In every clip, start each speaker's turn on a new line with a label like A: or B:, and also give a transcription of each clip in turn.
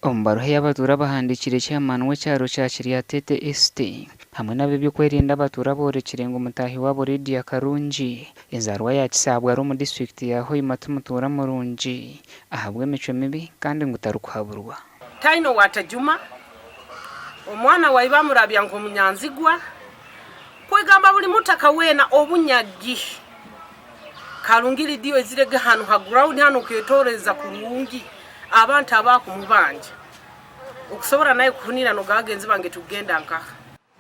A: Omu baruha ei abatuura bahandiikire Chairman w'ekyaro kya Kiryatete East hamwe n'ab'eby'okwerinda abatuura boorekire ngu mutaahi waabo Lydia Karungi enzaarwa ya Kisaabwe ari omu disiturikiti ya Hoima ti mutuura murungi ahabw'emicwe mibi kandi ngu tarikuhaburwa.
B: Taine owaatajuma, omwana waibe amurabya nk'omunyanzigwa, kwegamba buri mutaka weena obunyagi. Karungi Lydia oizire ge hanu ha ground hanu oketoreza kurungi abantu abakumubanja okusobora nawe kuhunira noga bagenzi bange tukugenda nkaha.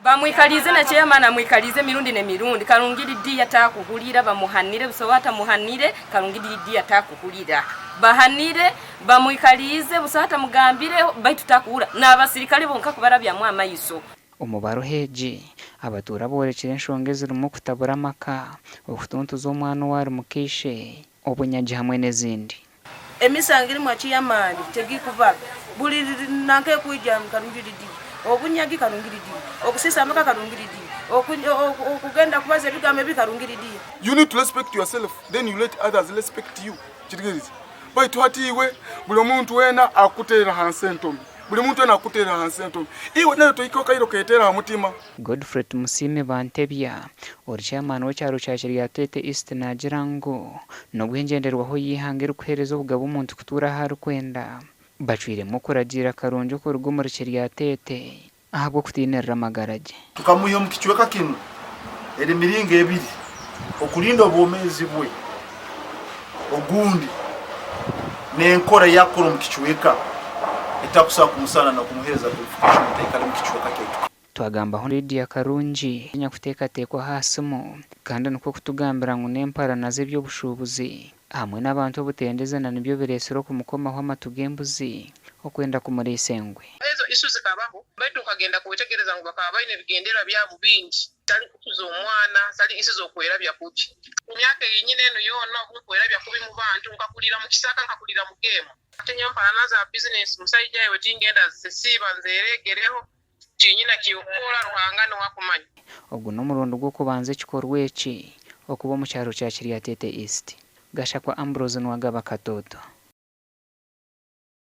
C: Bamwikaliize na chairman amwikaliize emirundi nemirundi Karungi Lydia takuhurira bamuhanire busaho atamuhanire Karungi Lydia takuhurira bahanire bamwikaliize busaho atamugambireho baitu takuhura nabasirikale bonka kubarabyamu amaiso.
A: Omu baruha egi, abatuura boorekire enshonga ezirimu okutabura amaka, okutuntuza omwana ou ari muka ishe, obunyagi hamwe n'ezindi.
D: Emisango erimu akiyamaani tegikuba buri nanka ekwija karungi ridi, obunyagi karungi ridi, okusiisa amaka karungi ridi, okugenda kubaza ebigambo ebi karungi ridi.
E: You need to respect yourself then you let others respect you kitegeeza baitu hati iwe buli omuntu weena akuteera hansi entomi. Buli muntu weena akuteera ahansi entomi, iwe nawe tohika okaire oketeera aha mutima.
A: Godfrey Tumusiime Bantebya, ori chairman w'ekyaro kya Kiryatete East naagira ngu n'obu engyenderwaho y'eihanga erikuheereza obugabe omuntu kutuura ahu arikwenda, bacwiremu okuragiira Karungi okuruga omuri Kiryatete ahabw'okutiinirira amagara gye.
F: Tukamwiha omu kicweka kinu eri miringo ebiri, okurinda obwomeezi bwe ogundi n'enkora ei akukora omu kicweka etakusobora kumusaana n'okumuheereza qualification ntaikale omu kicweka kyaitu.
A: Twagambaho na Lydia Karungi onyakuteekateekwaho aha simu kandi nikwo kutugambira ngu n'emparana z'eby'obushuubuzi hamwe n'abantu obutendezana nibyo bireetsire okumukomaho amatu g'embuzi okwenda kumuriisa engwe.
G: Ezo issue zikabaho baitu nkagenda kwetegereza ngu bakaba baine ebigendererwa byabo bingi zitali issue z'omwana, zitali issue z'okwerabya kubi. Emyaka eyi nyine enu yoona obu nkwerabya kubi mu bantu, nkakurira mu kisaka, nkakurira mu geemu. Hati nyowe mparana za bizinesi musaija iwe tingenda zisiiba nzereegereho, tinyine ky'okukora Ruhanga niwe akumanya.
A: Ogu n'omurundi gw'okubanza ekikorwa eki okuba omu kyaro kya Kiryatete East. Gashakwa Ambrose Nuwagaba Katoto.